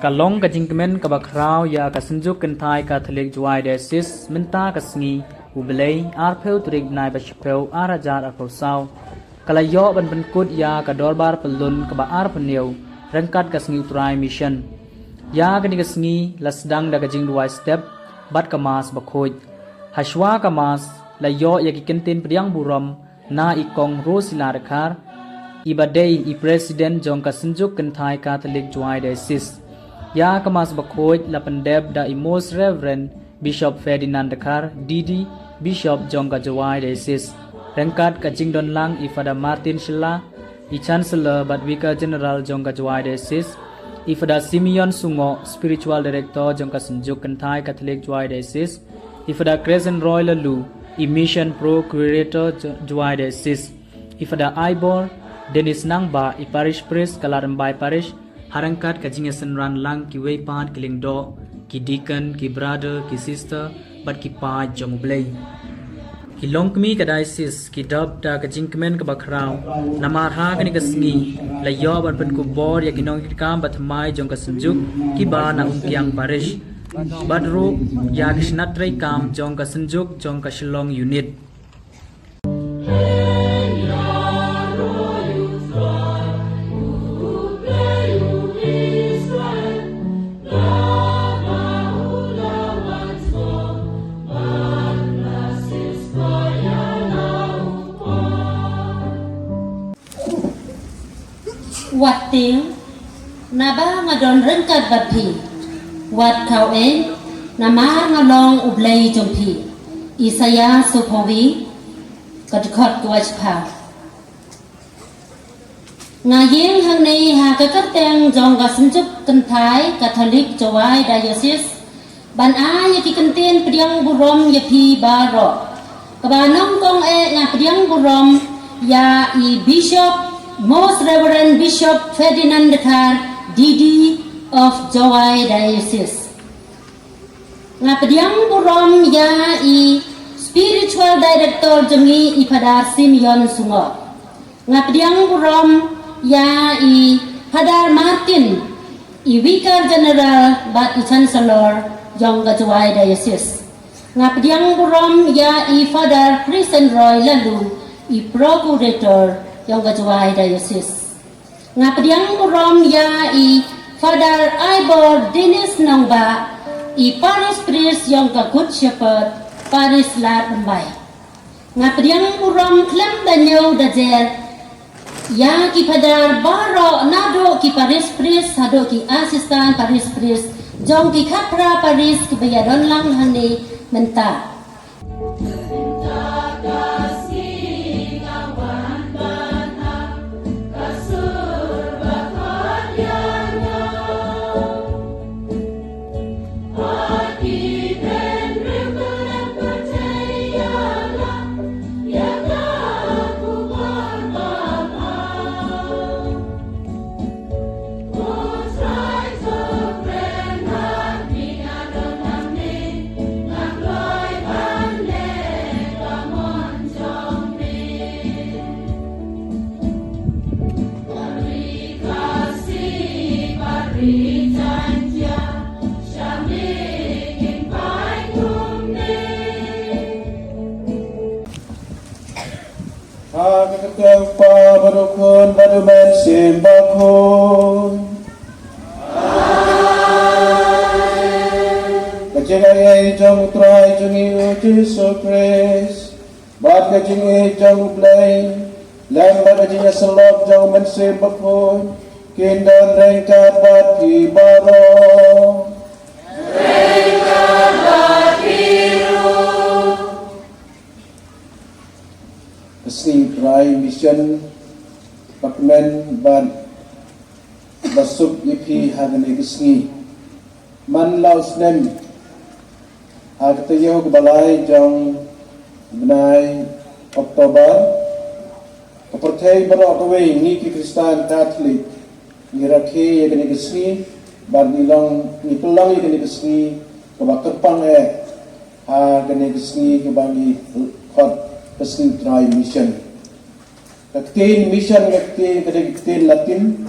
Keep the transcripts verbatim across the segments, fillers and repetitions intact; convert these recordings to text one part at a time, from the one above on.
Ka long ka jingkmen kaba khraw ïa ka Synjuk Kynthai Katholik Jowai Diocese mynta ka sngi U Blei, arphew tarik bnai ba shiphew, ar hajar arphew saw. Ka la ïoh ban pynkut ïa ka dorbar pyllun kaba arphew hynñiew ryngkat ka sngi U Trai Mission. Ïa kane ka sngi la sdang da ka jingduwai step bad ka Mass bakhuid. Hashwa ka Mass la ïoh ïa ki kyntien pdiang burom na i Kong Rosila Dkhar, iba dei i President jong ka Synjuk Kynthai Katholik Jowai Diocese. Ïa ka Mass bakhuid la pyndep da i Most Reverend Bishop Ferdinand Dkhar, D D, Bishop jong ka Jowai Diocese, ryngkat ka jingdon lang i Father Martin Shylla, i Chancellor bad Vicar General jong ka Jowai Diocese, i Father Simeon Sungoh, Spiritual Director jong ka Synjuk Kynthai Katholik Jowai Diocese, i Father Crescent Roy Laloo, i Mission Procurator Jo-, Jowai Diocese, i Father Ivor Dennis Nangbah, i Parish Priest ka Ladrymbai Parish, ha ryngkat ka jingïasynran lang kiwei pat ki lyngdoh, ki deacon, ki brother, ki sister, bad ki paid jong U Blei. Ki longkmie ka diocese ki dap da ka jingkmen kaba khraw namar ha kane ka sngi la ïoh ban pynkupbor ïa ki nongtrei kam bathymmai jong ka Synjuk kiba na Umkiang Parish, bad ruh ïa ki shnat trei kam jong ka Synjuk jong ka Shillong Unit. Wat tieng, naba nga don ryngkat bad phi. Wat khaw-ei, namar nga long U Blei jong phi. Isaïah sawphew wi, ka dkhot kaba shiphew. Nga ïeng hangne ha ka kyrteng jong ka Synjuk Kynthai Katholik Jowai Diocese ban ai ïa ki kyntien pdiang burom ïa phi baroh. Kaba nyngkong eh nga pdiang burom ïa i Bishop, Most Reverend Bishop Ferdinand Dkhar, D D of Jowai Diocese. Nga pdiang burom ïa i Spiritual Director jong ngi, i Father Simeon Sungoh. Nga pdiang burom ïa i Father Martin, i Vicar General bad i Chancellor jong ka Jowai Diocese. Nga pdiang burom ïa i Father Crescent Roy Laloo, i Procurator jong ka Jowai Diocese. Nga pdiang burom ïa i Father Ivor Dennis Nangbah, i Parish Priest jong ka Good Shepherd Parish Ladrymbai. Nga pdiang burom khlem da ñiew da jer ïa ki Father baroh, naduh ki Parish Priest haduh ki Assistant Parish Priest jong ki khatphra Parish kiba ïadon lang hangne mynta. Ha ka kyrteng U Kpa bad U Khun bad U Mynsiem Bakhuid. Ka jingaiei jong U Trai jong ngi U Jisu Khrist, bad ka jingïeit jong U Blei, lem bad ka jingïasyllok jong U Mynsiem Bakhuid, kin don ryngkat bad phi baroh. Ka sngi Trai Mission, ba kmen bad ba suk ïa phi ha kane ka sngi. Man la u snem, ha ka taïew kaba lai jong u bnai October, ka pyrthei baroh kawei, ngi ki Khristan Katholik, ngi rakhe ïa kane ka sngi, bad ngi long, ngi pynlong ïa kane ka sngi kaba kyrpang eh ha kane ka sngi kaba ngi khot ka sngi Trai Mission. Ka ktien mission ka ktien, ka dei ka ktien Latin,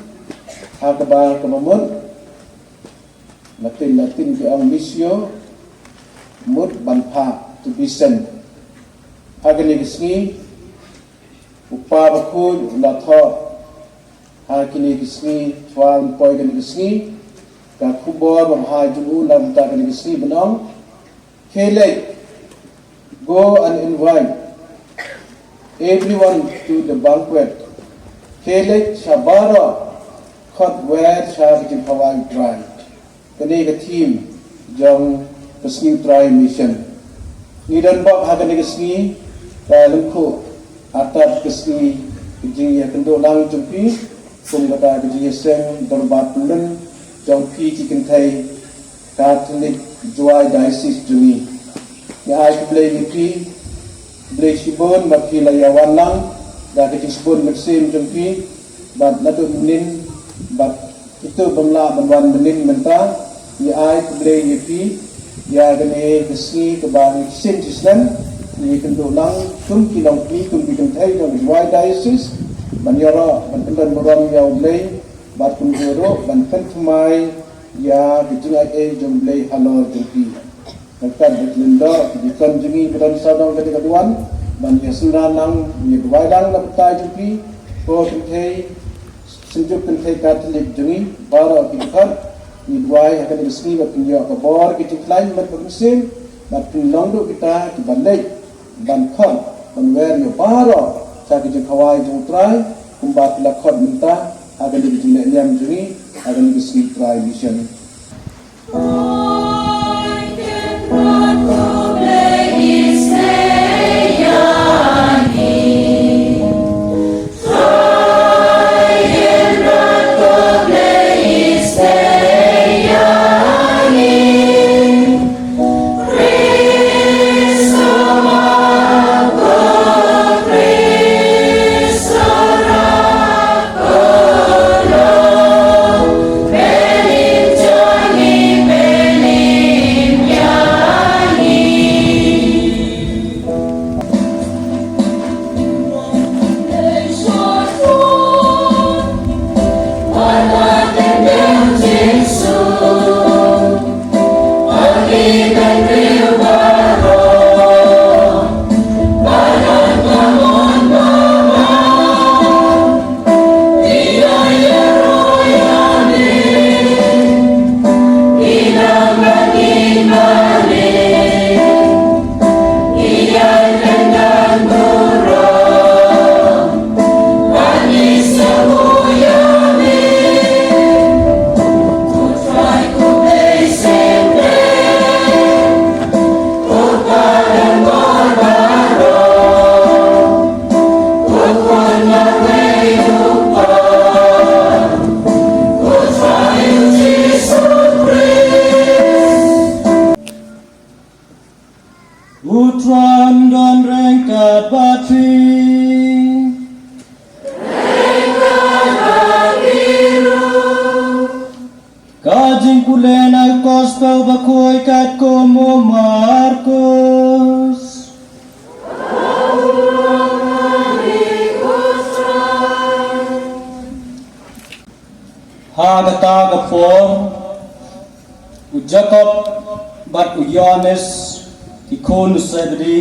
ha kaba, kaba mut Latin, Latin ki ong missio, mut ban phah, to be sent. Ha kane ka sngi, u Kpa Bakhuid u la thoh ha kane ka sngi, shuwa ban poi kane ka sngi, ka khubor ba bha jong u na ka bynta kane ka sngi, ban ong, khie leit, go and invite everyone to the banquet. Khie leit sha baroh, khot wer sha ka jingkhawai U Trai. Kane ka theme jong ka Sngi U Trai Mission. Ngi don bok ha kane ka sngi, ka lyngkhuh artat ka sngi ka jingïakynduh lang jong phi, kum kata ka jingïaseng dorbar pyllun jong phi ki kynthei Katholik Jowai Diocese jong ngi. Ngi ai khublei ïa phi, khublei shibun ba phi la ïa wan lang da ka jingsbun mynsiem jong phi, bad naduh mynnin bad kito bym lah ban wan mynnin mynta. Ngi ai khublei ïa phi ïa kane ka sngi kaba ngi shisien shisnem ngi kynduh lang kum ki longkmie, kum ki kynthei jong ka Jowai Diocese, ban ïaroh ban pyndon burom ïa U Blei, bad kumjuh ruh ban pynthymmai ïa ka jingai ei jong U Blei halor jong phi. Ryngkat bad ki lyngdoh, ki deacon jong ngi ba don sawdong ka dei ka duwan ban ïa synran lang, ïa duwai lang na bynta jong phi, ko kynthei, synjuk kynthei Katholik jong ngi baroh ki dkhot. Ngi duwai ha kane ka sngi ba phin ïoh ka bor, ki jingkhlaiñ bad ka mynsiem, bad phin long ruh kita kiba leit ban khot ban wer ïa baroh sha ka jingkhawai jong U Trai, kumba phi la khot mynta ha kane ka jingleh niam jong ngi ha kane ka Sngi U Trai Mission. U Trai un don ryngkat bad phi. Ka jingpule na ka Gospel bakhuid katkum u Markos. Ha kata ka por, u Jakob bad u Ïohannes, ki khun u Sebedi,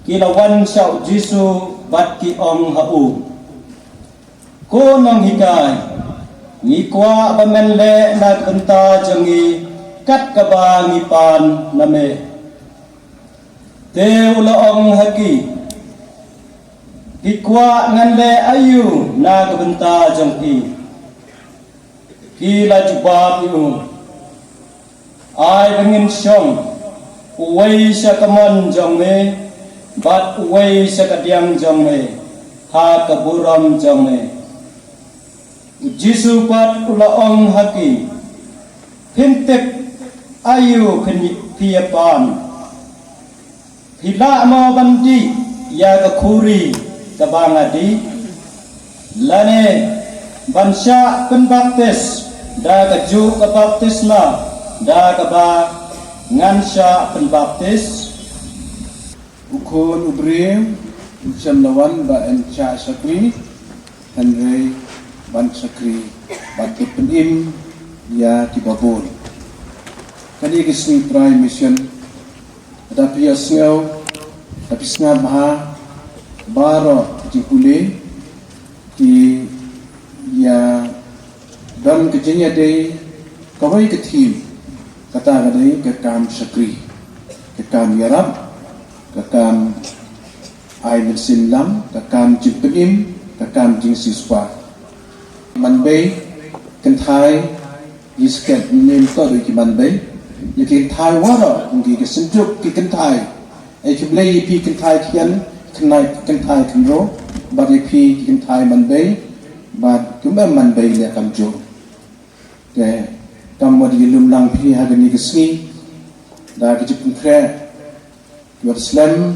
ki la wan sha u Jisu bad ki ong ha u, Ko Nonghikai, ngi kwah ba men leh na ka bynta jong ngi kat kaba ngi pan na me. Te u la ong ha ki, Phi kwah ngan leh aïu na ka bynta jong phi? Ki la jubab ïa u, Ai ba ngin shong, uwei sha ka mon jong me bad uwei sha ka diang jong me, ha ka burom jong me. U Jisu pat u la ong ha ki, Phin tip aïu phin, phi ïa pan? Phi lah mo ban dih ïa ka khuri kaba nga dih? Lane ban shah pynbaptis da kajuh ka baptisma da kaba ngan shah pynbaptis? U Khun u briew um shym la wan ba yn shah shakri, hynrei ban shakri bad ban pynim ïa kiba bun. Kane ka sngi Trai Mission, da phi ïa sngew, da phi sngap bha, baroh ki jingpule, ki ïa don ka jingïadei, kawei ka theme, kata ka dei ka kam shakri, ka kam ïarap, ka kam ai mynsiem lam, ka kam jingpynim, ka kam jingsiewspah. Manbei, kynthai, ïa sket nim to dei ki manbei. Ïa ki kynthai waroh, kum ki ka synjuk ki kynthai. Ai khublei ïa phi kynthai khian, kynthai, kynthai khynro, bad ïa phi ki kynthai manbei, bad kumba manbei ne kam jo. Te, kam wat ïa lum lang phi ha kane ka sngi, da ka jingpynkhreh, wat slem,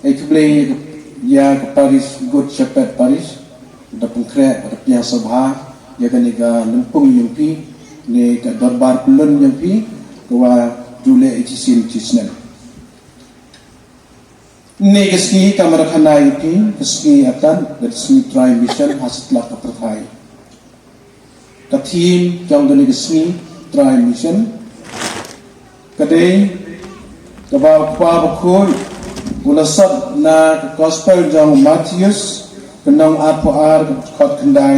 ai khublei ïa ka parish, Good Shepherd Parish, da pynkhreh, da pynïasabha, ïa kane ka lympung jong phi, ne ka dorbar pyllun jong phi, ka wa ju leh ïa shisien shisnem. Ne ka sngi ka mara khana ïa phi, ka sngi atan, ka sngi Trai Mission, ha satlak ka pyrthai. Ka theme jong kane ka sngi Trai Mission ka dei kaba u Kpa Bakhuid u la sot na ka Gospel jong u Mathaios, ka lynnong arphew ar, ka dkhot khyndai,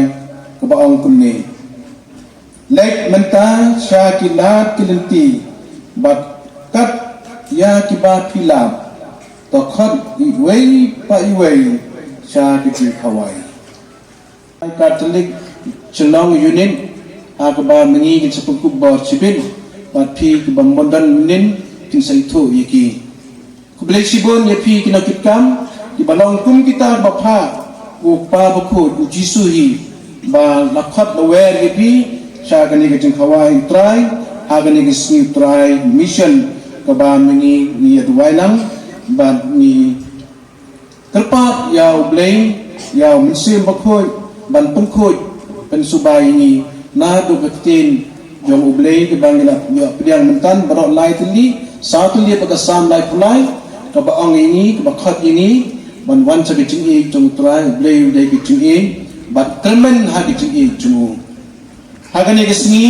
kaba ong kumne: Leit mynta sha ki lad ki lynti bad kat ïa kiba phi lap, to khot iwei pa iwei sha ki jingkhawai. Catholic Shillong Unit, ha kaba mynta kin sa pynkup bor shibit, bad phi kiba mynta mynnin kin sa ithuh ïa ki. Khublei shibun ïa phi ki nongkitkam, kiba long kum kita ba phah u Kpa Bakhuid u Jisu hi, ba la khot la wer ïa phi sha kane ka jingkhawai u Trai, ha kane ka sngi u Trai Mission, kaba mynta ngi ïa duwai lang, bad ngi kyrpad ïa u Blei, ïa u Mynsiem Bakhuid, ban pynkhuid, pynsuba ïa ngi, naduh ka ktien jong u Blei, kaba ngi la ïoh pdiang mynta, baroh lai tylli, saw tylli bad ka Salm laiphew lai, kaba ong ïa ngi, kaba khot ïa ngi, ban wan sha ka jingïeit jong u Trai, u Blei u dei ka jingïeit, bad kyrmen ha ka jingïeit jong u. Ha kane ka sngi,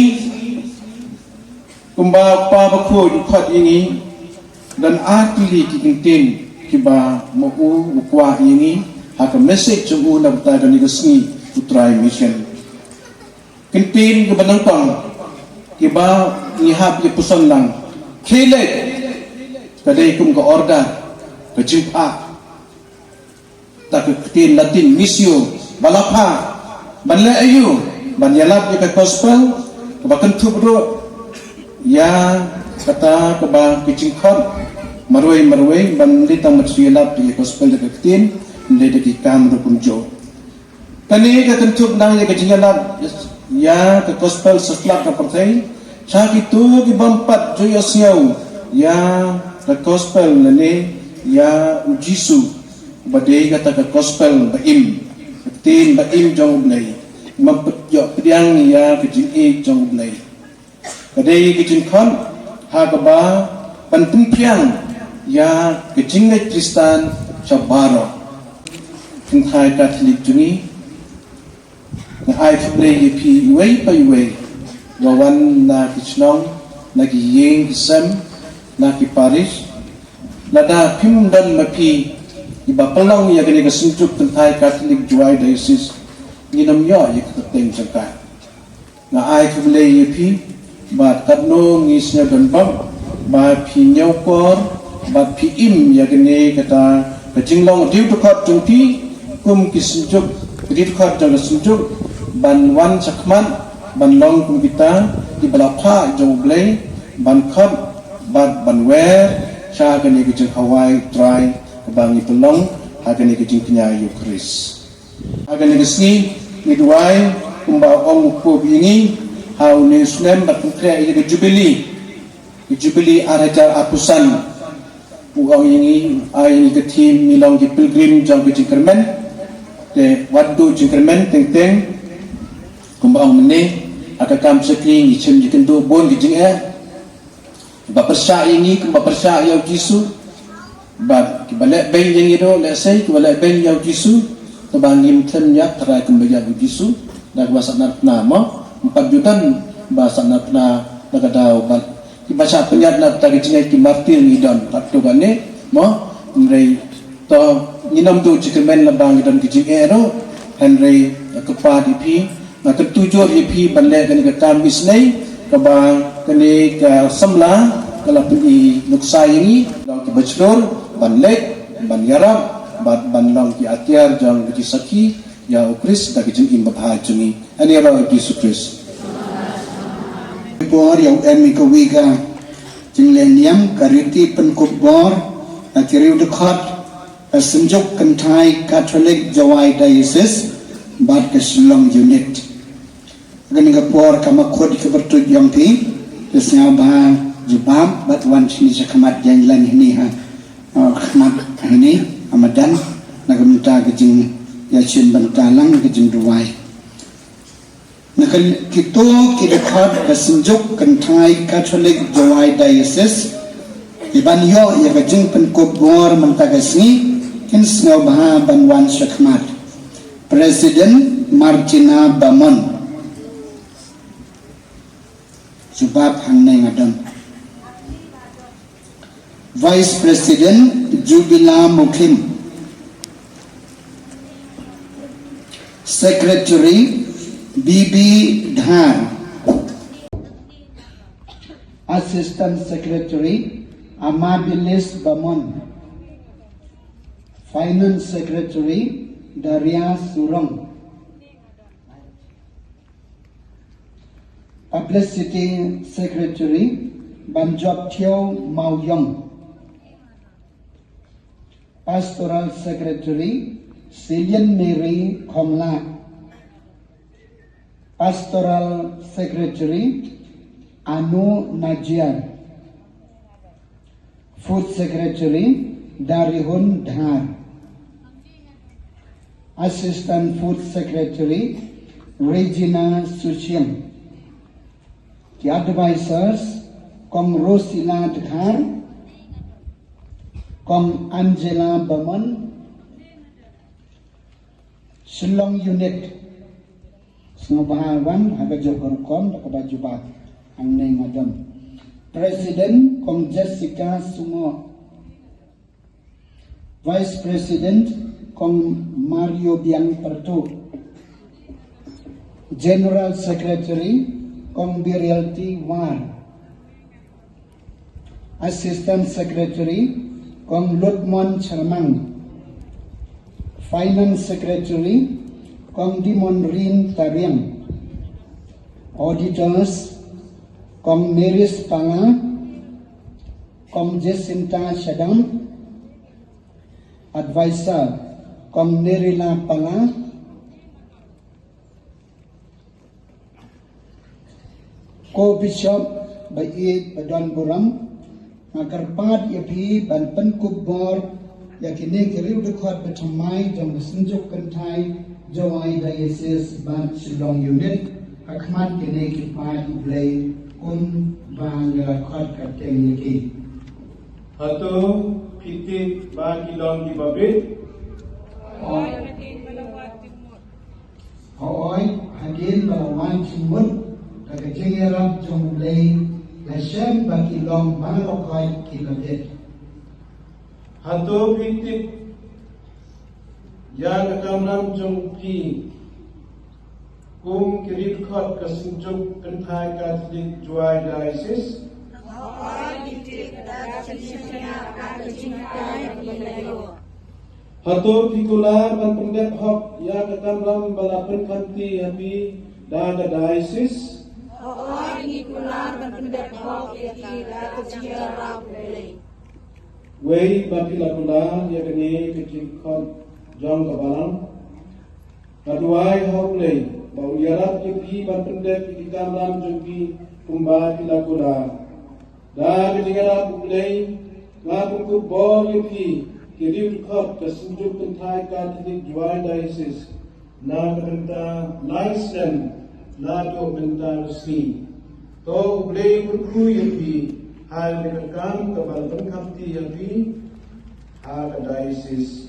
kumba u Kpa Bakhuid u khot ïa ngi, don ar tylli ki kyntien kiba ma u u kwah ïa ngi, ha ka message jong u na ka bynta kane ka sngi u Trai Mission. Kyntien kiba nyngkong, kiba ngi hap ïa puson lang. Khie leit, ka dei kum ka order, ka jingphah. Da ka ktien Latin, missio, ba la phah, ban leh aïu, ban ïalap ïa ka gospel, kaba kynthup ruh ïa kata kaba ki jingkhot marwei marwei, ban leit tang ban shu ïalap ïa ka gospel da ka ktien, leit da ki kam ruh kumjuh. Kane ka kynthup nang ïa ka jingïalap ïa ka gospel satlak ka pyrthei, sha kito ki bym pat ju ïohsngew ïa ka gospel lane ïa u Jisu. Ba dei kata ka gospel ba im, ka ktien ba im jong u Blei, ba pynïoh pdiang ïa ka jingïeit jong u Blei. Ka dei ka jingkhot ha kaba ban pynphriang ïa ka jingngeit Khristan sha baroh. Kynthai Katholik jong ngi, nga ai khublei ïa phi iwei pa iwei, ba wan na ki shnong, na ki ïing ki sem, na ki parish. Lada phim don ma phi iba pynlong ïa kane ka synjuk kynthai Katholik Jowai Diocese, ngin ym ïoh ïa ka kyrteng jong ka. Nga ai khublei ïa phi, bad katno ngi sngewdon bok ba phi ñiewkor, bad phi im ïa kane kata ka jinglong dei u dkhot jong phi, kum ki synjuk, ka dei u dkhot jong ka synjuk, ban wan shakhmat, ban long kum kita kiba la phah jong u Blei, ban khot bad ban wer sha kane ka jingkhawai u Trai kaba ngi pynlong ha kane ka jingkñia ïa u Khrist. Ha kane ka sngi ngi duwai kumba ong u Pope ïa ngi, ha une u snem ban pynkhreh ïa ka jubili, ka jubili ar hajar arphew san. U ong ïa ngi, ai ïa ngi ka theme, ngi long ki pilgrim jong ka jingkyrmen. Te wat duh jingkyrmen teng teng, kumba ong mynne, ha ka kam shakri ngi shim ïakynduh bun ki jingeh. Kiba pyrshah ïa ngi, kiba pyrshah ïa u Jisu. Bad kiba leh beiñ ïa ngi ruh, lehse kiba leh beiñ ïa u Jisu, kaba ngim khlem ïap tharai kumba ïap u Jisu, da kaba sahnarphna mo, ym pat ju don ba sahnarphna da ka daw bad Kiba shah pynïaid na bynta ka jingïaid ki martir ngi don katto katne, mo, hynrei to ngin ym duh jingkyrmen lada ngi don ka jingeh ruh, hynrei, eh, kyrpad ïa phi, nga kyntu jur ïa phi ban leh kane ka kam isynei, kaba kane ka samla ka la pyni nuksa ïa ngi, long kiba shlur ban leit, ban ïarap, bad ban long ki atiar jong ka jingsakhi ïa U Khrist da ka jingim babha jong ngi. Ani ïaroh ïa U Jisu Khrist. Por ïa u em ïa kawei ka jingleh niam, ka riti pynkup bor ïa ki riew dkhot ka Synjuk Kynthai Katholik Jowai Diocese bad ka Shillong Unit. Kane ka por ka ma khot ka pyrtuit ïong phi, te sngewbha jubab bad wan shini sha khmat jaiñ lan hini ha, uh, khmat hini ha madan, na ka bynta ka jingïashim bynta lang ka jingduwai. Na ka kito ki dkhot ka Synjuk Kynthai Katholik Jowai Diocese, i ban ïoh ïa ka jingpynkup bor mynta ka sngi, kin sngewbha ban wan sha khmat. President Martina Bamon. Jubab hangne nga don. Vice President Jubila Mukhim. Secretary Bibi Dhar. Assistant Secretary Amabilis Bamon. Finance Secretary Daria Surong. Publicity Secretary Banjop Thieu Mawiong. Pastoral Secretary Silien Mary Khongla. Pastoral Secretary Anu Najiar. Food Secretary Darihun Dhar. Assistant Food Secretary Regina Suchiang. Ki advisors, Kong Rosila Dkhar, Kong Angela Bamon, Shillong Unit. Sngewbha wan ha ka jong ka rukom da kaba jubab. Hangne nga don. President Kong Jessica Sumo. Vice President Kong Mario Biang Pertu. General Secretary Kong Birialti War. Assistant Secretary Kong Lutmon Chermang. Finance Secretary Kong Dimon Rin Tariang. Auditors Kong Meris Panga, Kong Jacinta Shadam. Advisor Kong Nerila Panga. Ko Bishop ba ïeit ba don burom, nga kyrpad ïa phi ban pynkup bor ïa kine ki riew dkhot ba thymmai jong ka Synjuk Kynthai Jowai Diocese bad Shillong Unit ha khmat kine ki paid U Blei kumba ngi la khot kyrteng ïa ki. Hato phi tip ba ki long kiba bit? Hooid, hadien ba la wan jingmut da ka jingïarap jong U Blei, la shem ba ki long baroh ki la bit. Hato phi tip ïa ka kamram jong phi kum ki riew dkhot ka Synjuk Kynthai Katholik Jowai Diocese? Hooid, ngi tip da ka jingshaniah bad ka jinghikai ba ngi la ïoh. Hato phi kular ban pyndep hok ïa ka kamram ba la pynkhamti ha phi da ka diocese? Hooid, ngi kular ban pyndep hok ïa ki da ka jingïarap U Blei. Wei ba phi la kular ïa kane ka jingkhot jong ka balang, nga duwai ha U Blei ba un ïarap ïa phi ban pyndep ïa ki kamram jong phi kumba phi la kular. Da ka jingïarap U Blei, nga pynkup bor ïa phi ki riew dkhot ka Synjuk Kynthai Katholik Jowai Diocese na ka bynta lai snem naduh mynta ka sngi. To U Blei un kyrkhu ïa phi ha kane ka kam kaba la pynkhamti ïa phi ha ka diocese.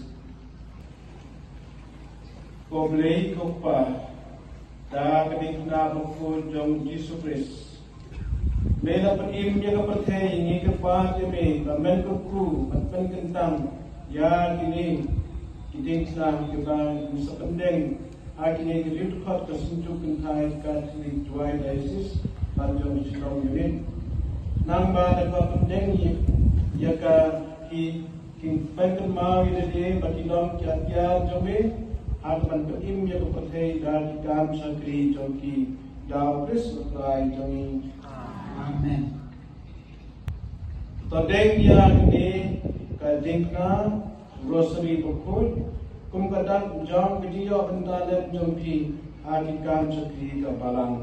Ko Blei ko Kpa, da ka dei ka kyrteng bakhuid jong U Jisu Khrist. Me la pynim ïa ka pyrthei, ngi kyrpad ïa me ba men kyrkhu bad men kyntang ïa kine ki diengphna kiba ngi sa pyndeng ha kine ki riew dkhot ka Synjuk Kynthai Katholik Jowai Diocese bad jong ka Shillong Unit. Nangba da kaba pyndeng ïa ka ki Ki pynkynmaw ïa lade ba ki long ki atiar jong me, ha kaban pynim ïa ka pyrthei da ki kam shakri jong ki, da U Khrist U Trai jong ngi. Amen. To deng ïa kane ka diengphna Rosary bakhuid kum ka dak jong ka jingïoh bynta lem jong phi ha ki kam shakri ka Balang.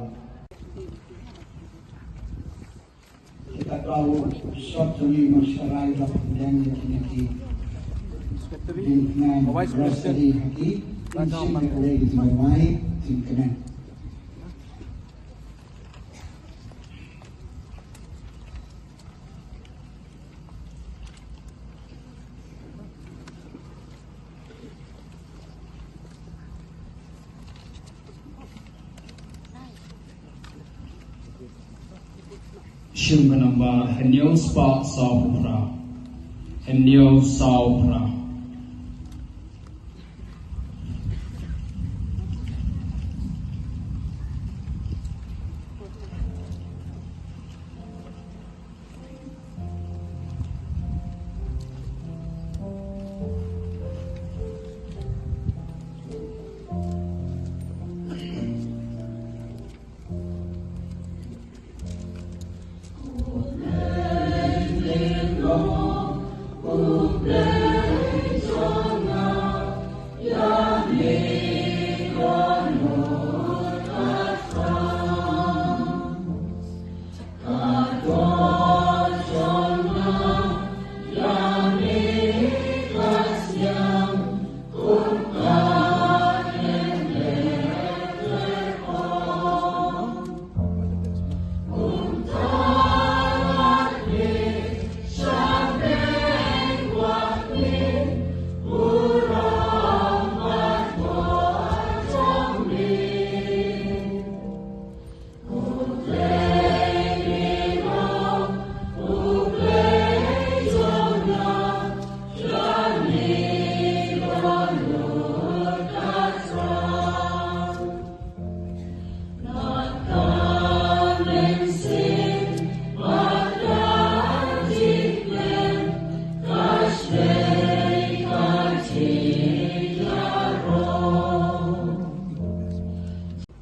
Kita kau short jong ngi, Master Rai, ba pynlong ïa kine ki diengphna Rosary ha ki, in shim ïa ka lei ka jingmai jingkmen. Shim ka namba hynñiew spah saw phew phra. Hynñiew saw phra.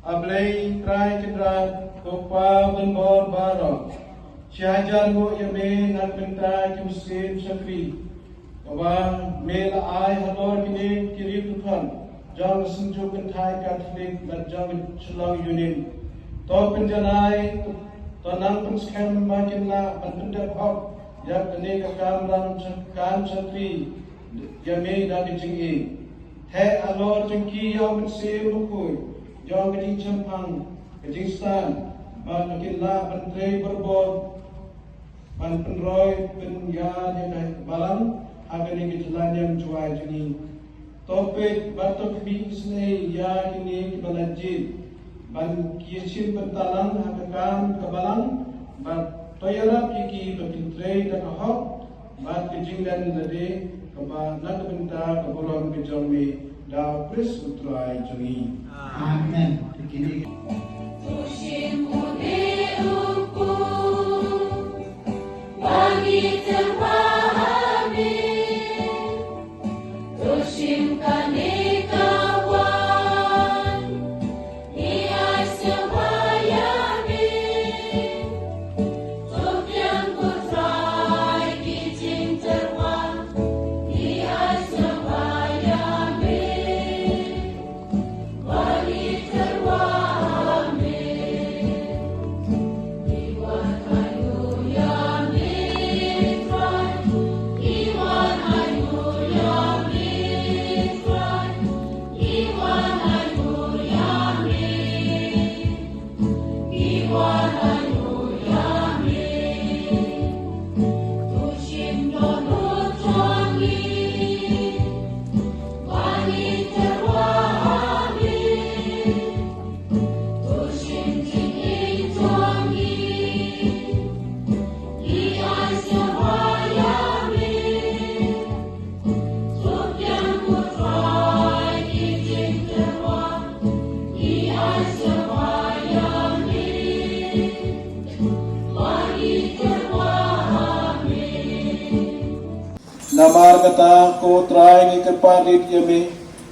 A Blei Trai Kynrad, ko Pa ban bor baroh, shi hajar nguh ïa me na ka bynta ki mynsiem shakri kiba me la ai halor kine ki riew dkhot jong ka Synjuk Kynthai Katholik bad jong ka Shillong Unit. To pynjanai, to nang pynskhem ba kin lah ban pyndep hok ïa kane ka kam ram, kam shakri ïa me da ka jingïeit. Theh halor jong ki ïa U Mynsiem Bakhuid, ïa ka jingshemphang, ka jingstad, bad ba kin lah ban trei barabor, ban pynroi pynïaid ïa ka Balang ha kane ka jylla niam Jowai jong ngi. To peit bad to khmih isynei ïa kine kiba la jied ban ïashim bynta lang ha ka kam ka Balang, bad to ïarap ïa ki ba kin trei da ka hok bad ka jinglen lade kaba na ka bynta ka burom ka jong me, da U Khrist U Trai jong ngi. Amen. Kine To shim une u kpu ba ngi tyrwa ha me. To shim kane ka wan, ngi ai sngewbha ïa me. To pdiang ko Trai ki jingtyrwa, ngi ai sngewbha ïa me. Ba ngi tyrwa ha me. Namar kata, ko Trai, ngi kyrpad rit ïa me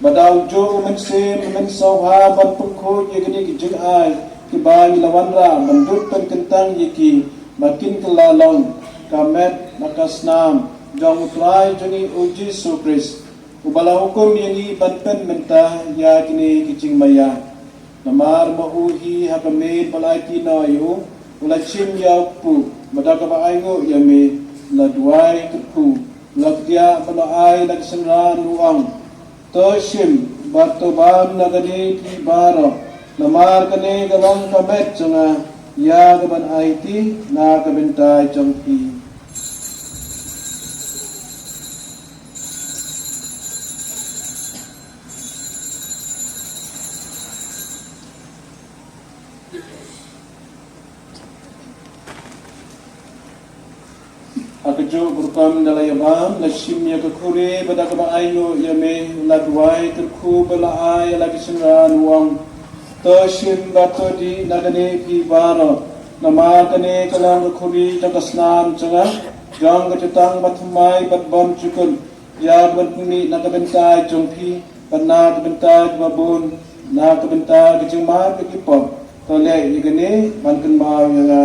ba da u juh u Mynsiem Mynsiem ban pynkhuid ïa kine ki jingai kiba ngi la wanrah ban lut pynkyntang ïa ki, ba kin kylla long ka met bad ka snam jong u Trai jong ngi u Jisu Khrist, uba la hukum ïa ngi ban pynmynta ïa kine ki jingmaïa. Namar ma u hi ha ka miet ba la aiti noh ïa u, u la shim ïa u kpu, ba da kaba ainguh ïa me, u la duwai kyrkhu, u la kdiah bad u la ai la ka synran, u ong: To shim bad to bam na kane phi baroh, namar kane ka long ka met jong nga, ïa kaban aiti na ka bynta jong phi. Ha kajuh ka rukom da la ïa bam, la shim ïa ka khuri, bad da kaba ainguh ïa me, u la duwai kyrkhu bad u la ai la ka synran, u ong: To shim bad to dih na kane phi baroh, namar kane ka long ka khuri jong ka snam jong nga, jong ka jutang bathymmai bad bymjukut, ïa kaban pynmih na ka bynta jong phi bad na ka bynta kiba bun, na ka bynta ka jingmap ka jingpop. To leh ïa kane ban kynmaw ïa nga.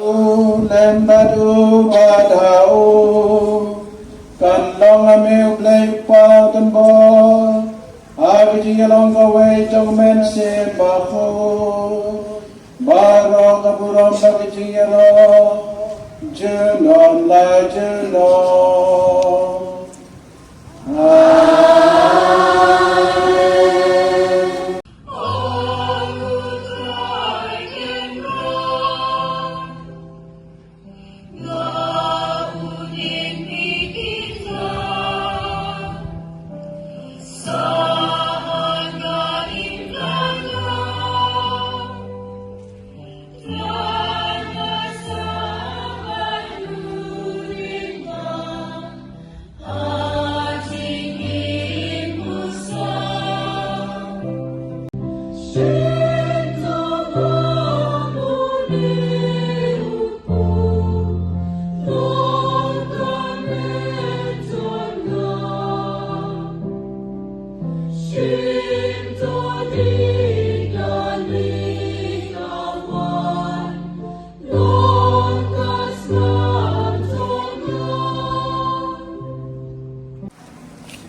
U lem bad u bad ha u, kan long ha me U Blei U Kpa u Kynbor, ha ka jingïalong kawei jong U Mynsiem Bakhuid, baroh ka burom bad ka jingïaroh junom la junom. Amen.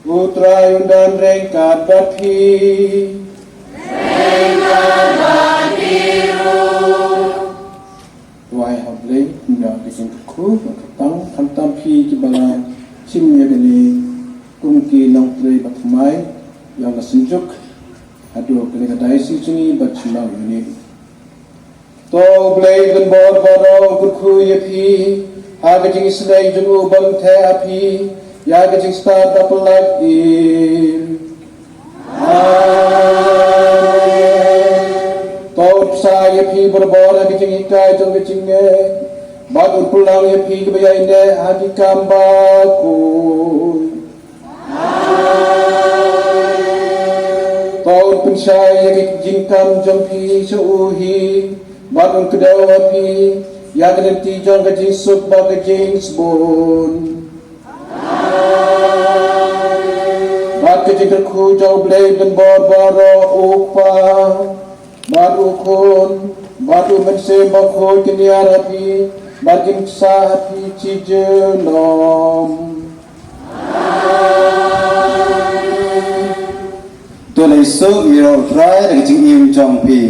U Trai un don ryngkat bad phi. Duwai ha U Blei, kumno ka jingkyrkhu, ka tang, khamtam phi kiba la shim ïa kane, kum ki nongtrei bathymmai, ïa ka synjuk, haduh kane ka diocese jong ngi bad shnong unit. To U Blei u Kynbor baroh u kyrkhu ïa phi, ha ka jingisynei jong u ban theh ha phi, ïa ka jingstad ba pyllait im. Amen. To u pynshai ïa phi barabor ha ka jinghikai jong ka jingngeit, bad u pynlong ïa phi kiba ïaineh ha ki kam bakhuid. To u pynshai ïa ki jingkam jong phi sha u hi, bad un kdew ha phi ïa ka lynti jong ka jingsuk bad ka jingsbun. Bad ka jingkyrkhu jong U Blei u Kynbor baroh, u Kpa, bad u Khun, bad u Mynsiem Bakhuid kin ïar ha phi, bad kin sah ha phi shi junom. To leit suk ïa U Trai da ka jingim jong phi.